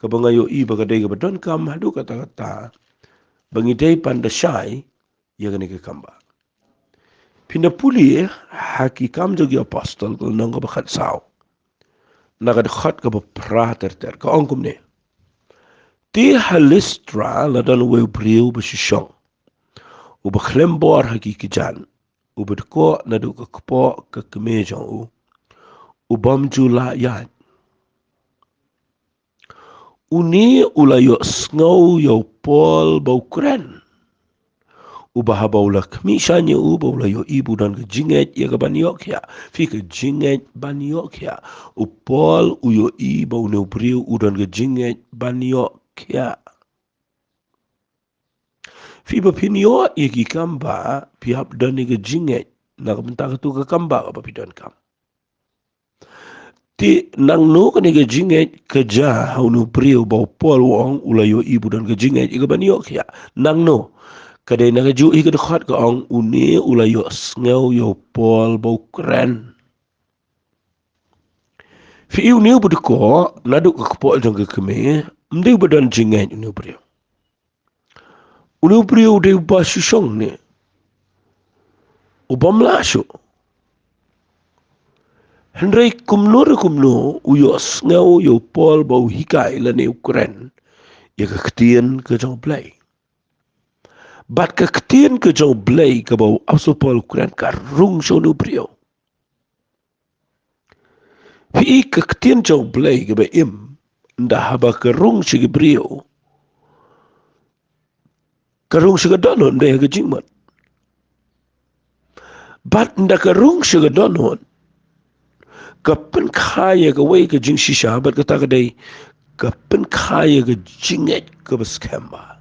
kaba nga ïohi ba ka dei kaba donkam haduh katta katta ba ngi dei ban da shai ïa kane ka kambah. Phin da pule ha Ki Kam jong ki Apostol, ka lynnong kaba khatsaw, na ka dkhot kaba phra ter ter, ka ong kumne: Te ha Listra la don uwei u briew ba shu shong, uba khlem bor ha ki kjat, uba dkoh naduh ka kpoh ka kmie jong u, u bym ju lah ïaid. Une u la ïohsngew ïa u Paul ba u kren, uba haba u la khmih shane ïa u, ba u la ïohi ba u don ka jingngeit ïa ka ban ïoh khiah. Phi, ka jingngeit ban ïoh khiah. U Paul u ïohi ba une u briew u don ka jingngeit ban ïoh khiah. Phi, ba phin ïoh ïa ki kam ba, phi hap don ïa ka jingngeit na ka bynta katu ka kam ba kaba phi donkam. Te nangno kane ka jingngeit ka jia ha une u briew ba u Paul u ong u la ïohi ba u don ka jingngeit ïa ka ban ïoh khiah? Nangno? Ka dei na ka juh hi ka dkhot, ka ong une u la ïohsngew ïa u Paul ba u kren. Phi, une uba dkoh naduh ka kpoh jong ka kmie, ym dei uba don jingngeit une u briew. Une u briew u dei uba shu shong ne, u bym lah shuh. Hynrei kumno re kumno u ïohsngew ïa u Paul ba u hikai lane u kren ïa ka ktien ka jong u Blei. Bad ka ktien ka jong u Blei kaba u Apostol Paul u kren ka rung sha une u briew. Phi, ka ktien jong u Blei kaba im, ynda haba ka rung sha ki briew, ka rung sha ka dohnud, ym dei ha ka jingmut. Bad ynda ka rung sha ka dohnud, ka pynkha ïa kawei ka jingshisha, bad kata ka dei ka pynkha ïa ka jingngeit kaba skhem bha.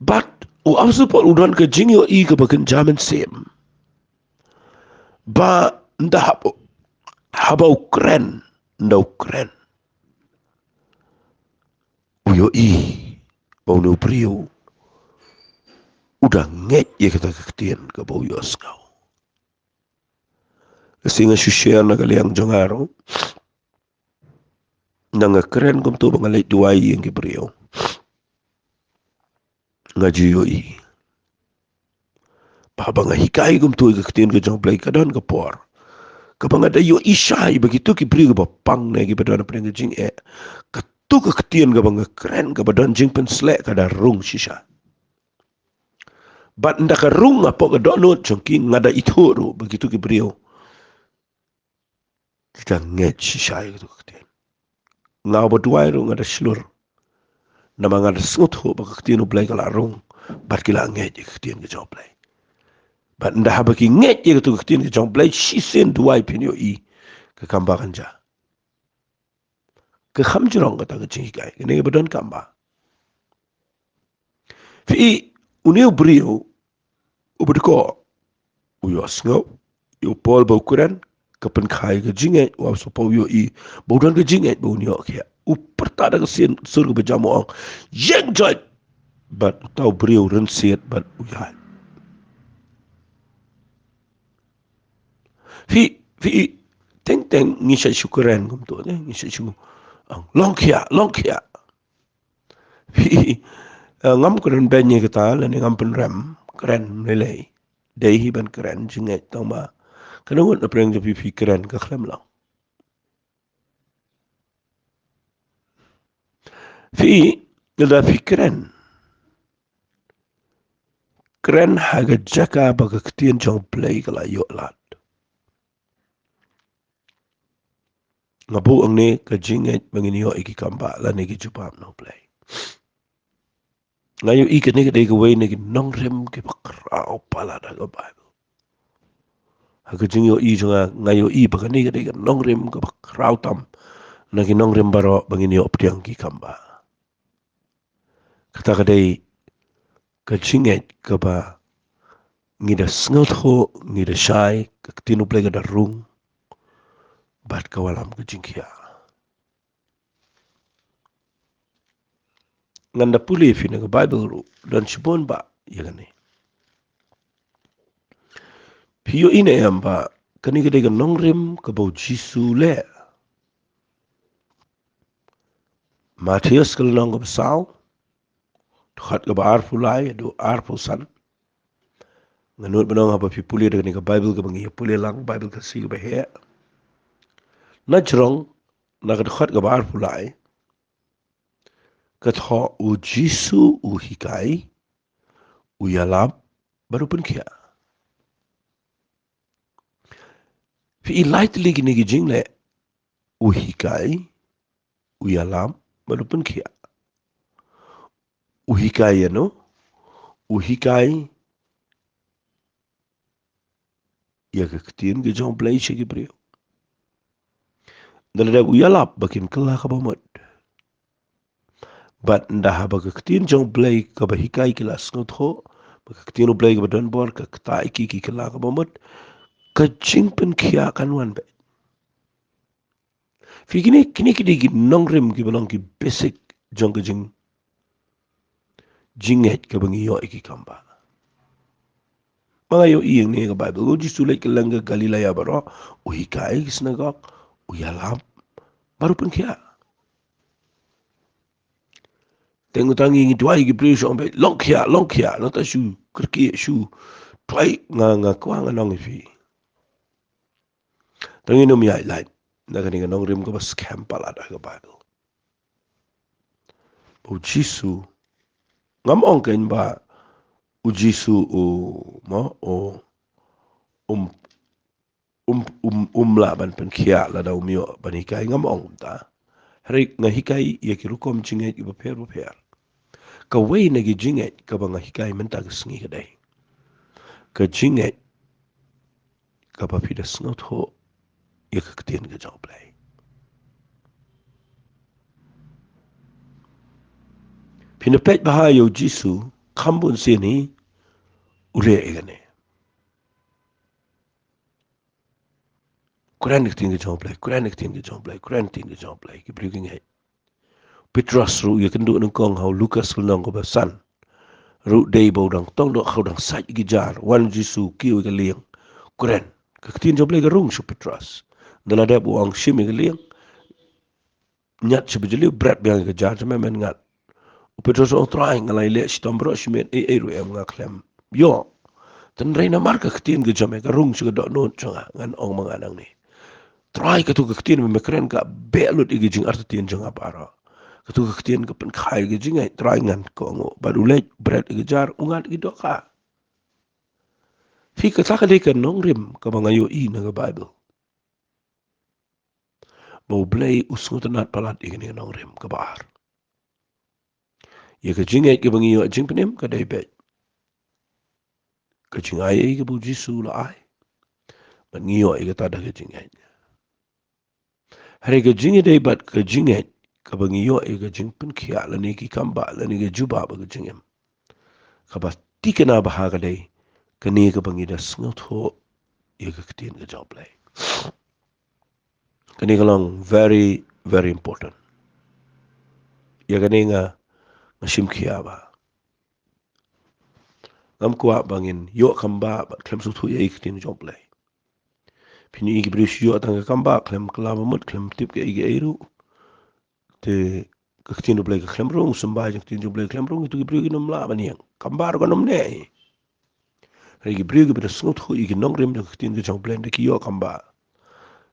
Bad u Apostol Paul u don ka jingïohi kaba kynja mynsiem. Ba ynda haba, haba u kren, ynda u kren, u ïohi ba une u briew u dang ngeit ïa kata ka ktien kaba u ïohsngew. Ka sngi nga shu share na ka liang jong nga ruh, ynda nga kren kumta ba nga leit duwai ïa ki briew, nga ju ïohi ba haba nga hikai kumta ïa ka ktien ka jong u Blei, ka don ka por kaba nga da ïohi shai ba kito ki briew kiba pang ne kiba don hapdeng ka jingeh, katu ka ktien kaba nga kren kaba don jingpynsleh ka da rung shisha. Bad ynda ka rung hapoh ka dohnud jong ki, nga da ithuh ruh ba kito ki briew ki da ngeit shisha ïa katu ka ktien. Nga uba duwai ruh nga da shlur, namar nga da sngewthuh ba ka ktien u Blei ka la rung, bad ki la ngeit ïa ka ktien ka jong u Blei. Bad ynda haba ki ngeit ïa katu ka ktien ka jong u Blei, shisien duwai phin ïohi ka kam ba kan jia. Ka kham jrong kata ka jinghikai, kane kaba donkam bha. Phi, une u briew uba dkoh u ïohsngew ïa u Paul ba u kren, ka pynkha ïa ka jingngeit, u Apostol Paul u ïohi ba u don ka jingngeit ba un ïoh khiah. U pyrta da ka sur kaba jam, u ong, "Ïeng joit!" Bad uta u briew u rynsied bad u ïaid. Phi, phi, teng teng ngi shait shu kren kumta, ne, ngi shait shu ong, "Long khiah, long khiah." Phi, eh, ngam kren beiñ ïa kata, lane ngam pynrem kren lei lei. Dei hi ban kren jingngeit, tang ba ka nongut na pdeng jong phi, phi kren ka khlem long. Phi, lada phi kren, kren ha ka jaka ba ka ktien jong u Blei ka la ïoh lad. Nga buh hangne ka jingngeit ba ngin ïoh ïa ki kam ba lane ki jubab na u Blei. Nga ïohi kane ka dei kawei na ki nongrim kiba khraw palat ha ka Baibl. Ha ka jingïohi jong nga, nga ïohi ba kane ka dei ka nongrim kaba khraw tam na ki nongrim baroh ba ngin ïoh pdiang ki kam ba. Kata ka dei ka jingngeit kaba ngi da sngewthuh, ngi da shai, ka ktien u Blei ka da rung, bad ka wallam ka jingkhiah. Ngan da pule phi na ka Baibl ruh, don shibun ba ïa kane. Phi ïohi ne em ba kane ka dei ka nongrim kaba u Jisu u leh? Mathaios ka lynnong kaba saw, dkhot kaba arphew lai haduh arphew san. Nga nud ban ong haba phi pule da kane ka Bible kaba ngi ïa pule lang, Bible Khasi kaba heh, na jrong, na ka dkhot kaba arphew lai, ka thoh, U Jisu u hikai, u ïalap bad u pynkhiah. Phi i lai tylli kine ki jingleh, u hikai, u ïalap bad u pynkhiah. U hikai ïano? U hikai ïa ka ktien ka jong U Blei sha ki briew. Ynda la dep u ïalap ba kin kylla kaba mut. Bad ynda haba ka ktien jong U Blei kaba hikai ki la sngewthuh, ba ka ktien U Blei kaba don bor ka ktah ïa ki, ki kylla kaba mut, ka jingpynkhiah kan wan beit. Phi, kine, kine ki dei ki nongrim kiba long ki basic jong ka jing, jingngeit kaba ngi ïoh ïa ki kam bah. Ma nga ïohi hangne ha ka Bible, U Jisu u leit kylleng ka Galilea baroh, u hikai ha ki synagog, u ïalap bad u pynkhiah. Te ngi tang ngi duwai ïa ki briew shu ong beit, long khiah, long khiah, nangta shu kyrkieh, shu duwai, nga, nga kwah ngan ong ïa phi. Tang ngi nym ïaid lait na kane ka nongrim kaba skhem palat ha ka Bible. U Jisu, ngam ong kein ba U Jisu u, mo, u, um, um, um, um lah ban pynkhiah lada um ïoh ban hikai, ngam ong kumta. Hynrei nga hikai ïa ki rukom jingngeit kiba pher bapher. Kawei na ki jingngeit kaba nga hikai mynta ka sngi ka dei ka jingngeit kaba phi da sngewthuh ïa ka ktien ka jong U Blei. Phin da peit bha ïa U Jisu, kham bun sien hi u leh ïa kane. Kren ka ktien ka jong U Blei, kren ka ktien ka jong U Blei, kren ka ktien ka jong U Blei, ki briew ki ngeit. Petros ruh u ïakynduh nyngkong ha u Lukas lynnong kaba san. Ruh dei ba u dang tong dohkha, u dang sait ïa ki jar, wan U Jisu, kiew ïa ka lieng, kren. Ka ktien jong U Blei ka rung sha u Petros. Ynda la dep u ong shim ïa ka lieng, ñiad sha ba jylliew, bret biang ïa ka jar, te me men ngat. U Petros u ong, Trai, nga la ïaleh shitom baroh shi miet, ei ei ruh em nga khlem ïoh. Hynrei namar ka ktien ka jong me ka rung sha ka dohnud jong nga, ngan ong ma nga nangne. Trai, kato ka ktien ba me kren ka beh lut ïa ka jingartatien jong nga baroh. Kato ka ktien ka pynkha ïa ka jingngeit, Trai, ngan kohnguh. Bad u leit bret ïa ka jar, u ngat ïa ki dohkha. Phi, kata ka dei ka nongrim kaba nga ïohi na ka Bible. Ba U Blei u sngewtynnat palat ïa kane ka nongrim kaba ar. Ïa ka jingngeit kaba ngi ïoh jingpynim ka dei beit ka jingai ei kaba U Jisu u la ai. Bad ngi ïoh ïa kata da ka jingngeit. Hynrei ka jingïadei bad ka jingngeit kaba ngi ïoh ïa ka jingpynkhiah lane ki kam bah lane ka jubab ha ka jingim, kaba thikna bha ka dei kane kaba ngi da sngewthuh ïa ka ktien ka jong U Blei. Kane ka long very, very important. Ïa kane nga, nga shim khia bha. Ngam kwah ba ngin ïoh kam bah bad khlem sngewthuh ïa ka ktien jong U Blei. Phin ïohi ki briew shu ïoh tang ka kam bah, khlem kylla ba mut, khlem tip kaei kaei ruh. Te ka ktien U Blei ka khlem rung, symbai jong ka ktien jong U Blei ka khlem rung, kito ki briew kin ym lah ban ïeng. Kam bah ruh kan ym neh. Hynrei ki briew kiba da sngewthuh ïa ki nongrim jong ka ktien ka jong U Blei, ynda ki ïoh kam bah,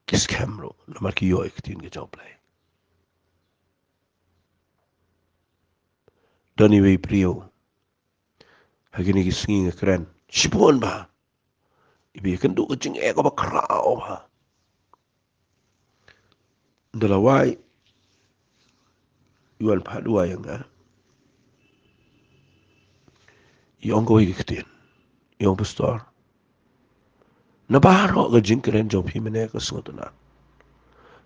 ki skhem ruh namar ki ïoh ïa ka ktien ka jong U Blei. Don iwei i briew ha kine ki sngi nga kren shibun bha, iba ïakynduh ka jingeh kaba khraw bha. Ynda la wai, i wan phah duwai ïa nga, i ong kawei ka ktien, i ong, Pastor, na baroh ka jingkren jong phi mynne ka sngewtynnat,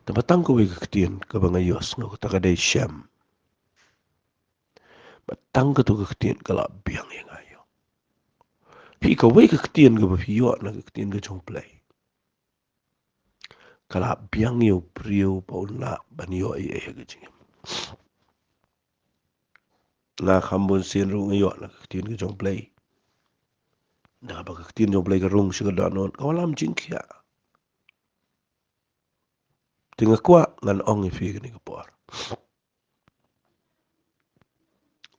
tangba tang kawei ka ktien kaba nga ïohsngew, kata ka dei shem. Bad tang kato ka ktien ka la biang ïa nga ïoh. Phi, kawei ka ktien kaba phi ïoh na ka ktien ka jong U Blei ka la biang ïa u briew ba un lah ban ïoh ei ei ha ka jingim. Nga kham bun sien ruh nga ïoh na ka ktien ka jong U Blei. Naba ka ktien jong U Blei ka rung sha ka dohnud, ka wallam jingkhiah. Te nga kwah ngan ong ïa phi kane ka por,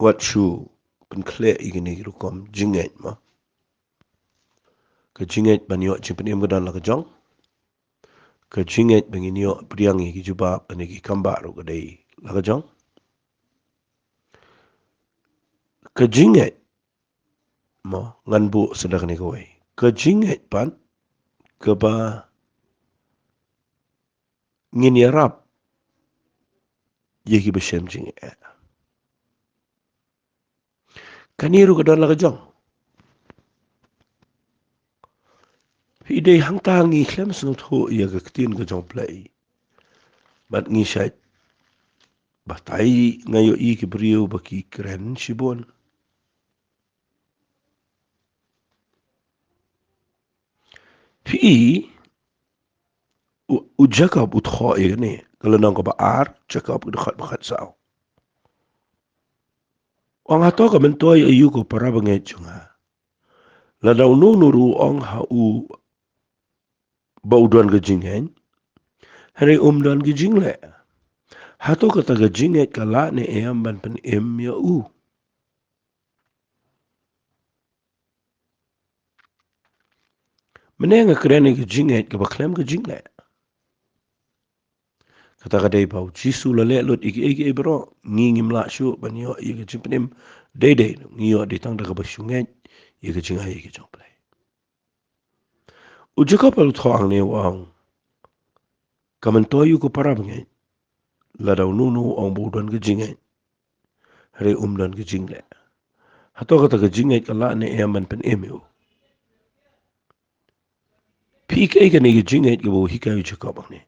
wat shu pynkhleh ïa kine ki rukom jingngeit mo. Ka jingngeit ban ïoh jingpynim ka don la ka jong. Ka jingngeit ba ngin ïoh pdiang ïa ki jubab, ban ïa ki kambah ruh ka dei la ka jong. Ka jingngeit, mo, ngan buh sa da kane kawei. Ka jingngeit pat, kaba ngin ïarap ïa kiba shem jingeh. Kane ruh ka don la ka jong. Phi, dei hangta ngi khlem sngewthuh ïa ka ktien ka jong U Blei. Bad ngi shait batai, nga ïohi ki briew ba ki kren shibun. Phi, u, u Jakob u thoh ïa kane, ka lynnong kaba ar, Jakob ka dkhot ba khatsaw. Ong, hato ka myntoi aïu ko para bangeit jong nga? Lada uno uno ruh u ong ha u ba u don ka jingngeit, hynrei um don ka jingleh, hato kata ka jingngeit ka lah ne em ban pynim ïa u? Mynne nga kren ïa ka jingngeit kaba khlem ka jingleh. Kata ka dei ba U Jisu u la leh lut ïa kiei kiei baroh, ngi ngim lah shuh ban ïoh ïa ka jingpynim. Dei dei, ngi ïoh dei tang da kaba shu ngeit ïa ka jingai ïa ka jong U Blei. U Jakob u thoh hangne u ong, ka myntoi aïu ko para bangeit, lada uno uno u ong ba u don ka jingngeit, hynrei um don ka jingleh, hato kata ka jingngeit ka lah ne em ban pynim ïa u? Phi, kaei kane ka jingngeit kaba u hikai u Jakob hangne?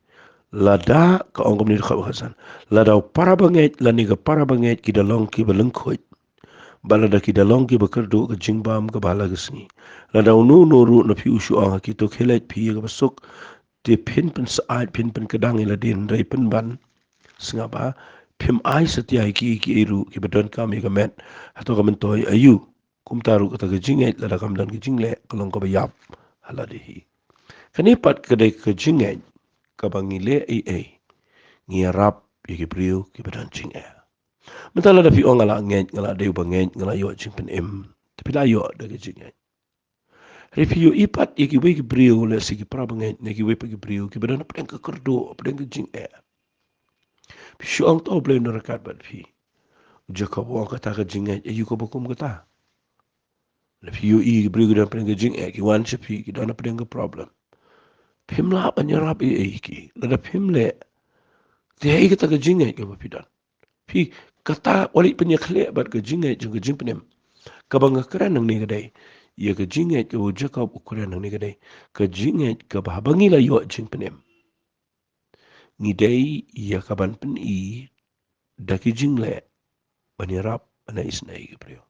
Lada, ka ong kumne dkhot ba khatsan, lada u para bangeit lane ka para bangeit ki da long kiba lyngkhuid, bad lada ki da long kiba kyrduh ka jingbam kaba ha la ka sngi, lada uno uno ruh na phi u shu ong ha kito khie leit phi ïa kaba suk, te phin pynsyaid, phin pynkdang ïa lade, hynrei pynban sngap ba phim ai satia ïa ki, ïa kiei ruh kiba donkam ïa ka met, hato ka myntoi aïu? Kumta ruh kata ka jingngeit, lada kam don ka jingleh, ka long kaba ïap ha lade hi. Kane pat ka dei ka jingngeit kaba ngi leh ei ei, ngi ïarap ïa ki briew kiba don jingeh. Mynta lada phi ong, nga la ngeit, nga la dei uba ngeit, nga la ïoh jingpynim, te phi la ïoh da ka jingngeit. Hynrei phi ïohi pat ïa kiwei ki briew, lehse ki para bangeit, ne kiwei pat ki briew kiba don hapdeng ka kyrduh, hapdeng ka jingeh. Phi shu ong, to, U Blei un don ryngkat bad phi. U Jakob u ong, kata ka jingngeit aïu kaba kum kata? Lada phi ïohi ki briew ki don hapdeng ka jingeh, ki wan sha phi, ki don hapdeng ka problem, phim lah ban ïarap ei ei ïa ki. Lada phim leh, te haei kata ka jingngeit kaba phi don? Phi, kata wat leit pynïakhleh bad ka jingngeit jong ka jingpynim. Kaba nga kren hangne ka dei ïa ka jingngeit kaba u Jakob u kren hangne ka dei ka jingngeit kaba haba ngi la ïoh jingpynim, ngi dei ïa ka ban pyni da ki jingleh ban ïarap, ban isynei ïa ki briew.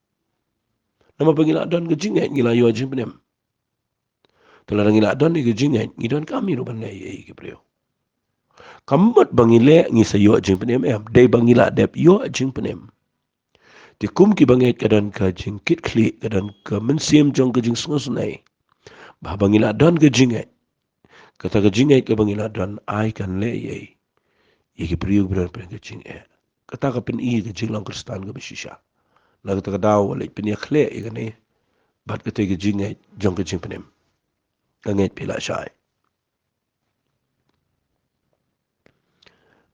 Namar ba ngi la don ka jingngeit ngi la ïoh jingpynim. Te lada ngi la don ïa ka jingngeit, ngi donkam hi ruh ban leh ei ei ïa ki briew. Kam mut ba ngi leh ngi sa ïoh jingpynim, em, dei ba ngi la dep ïoh jingpynim. Te kum ki bangeit ka don ka jingkitkhlieh, ka don ka mynsiem jong ka jingsngewsynei, ba haba ngi la don ka jingngeit, kata ka jingngeit kaba ngi la don ai kan leh ei ei ïa ki briew kiba don hapdeng ka jingeh. Kata ka pyni ka jinglong Khristan kaba shisha. Na kata ka daw wat leit pynïakhleh ïa kane bad kata ka jingngeit jong ka jingpynim. Nga ngeit phi la shai.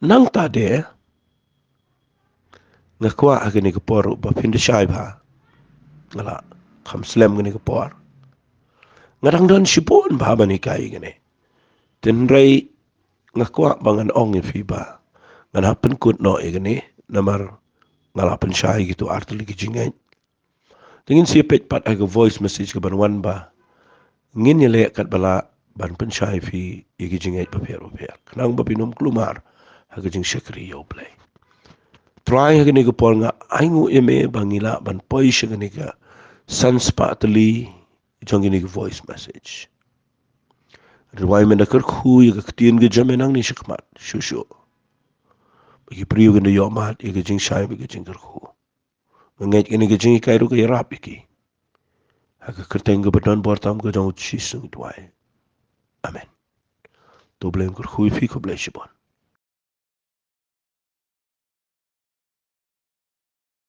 Nangta de, nga kwah ha kane ka por ba phin da shai bha. Nga la kham slem kane ka por. Nga dang don shibun bha ban hikai ïa kane. Hynrei nga kwah ba ngan ong ïa phi ba ngan hap pynkut noh ïa kane, namar nga la pynshai ïa kito artylli ki jingngeit. Te ngin sa ïa peit pat ha ka voice message kaban wan ba ngin ïaleh katba lah ban pynshai ïa phi ïa ki jingngeit bapher bapher, khnang ba phin ym kulmar ha ka jingshakri ïa U Blei. Trai, ha kane ka por nga ainguh ïa me ba ngi lah ban poi sha kane ka san spah tylli jong kine ki voice message. Ri wai, men da kyrkhu ïa ka ktien ka jong me nangne shakhmat shuh shuh, ba ki briew kin da ïoh mad ïa ka jingshai bad ka jingkyrkhu. Nga ngeit kane ka jinghikai ruh ka ïarap ïa ki. Ha ka kyrteng kaba don bor tam ka jong U Jisu ngi duwai. Amen. To U Blei un kyrkhu ïa phi, khublei shibun.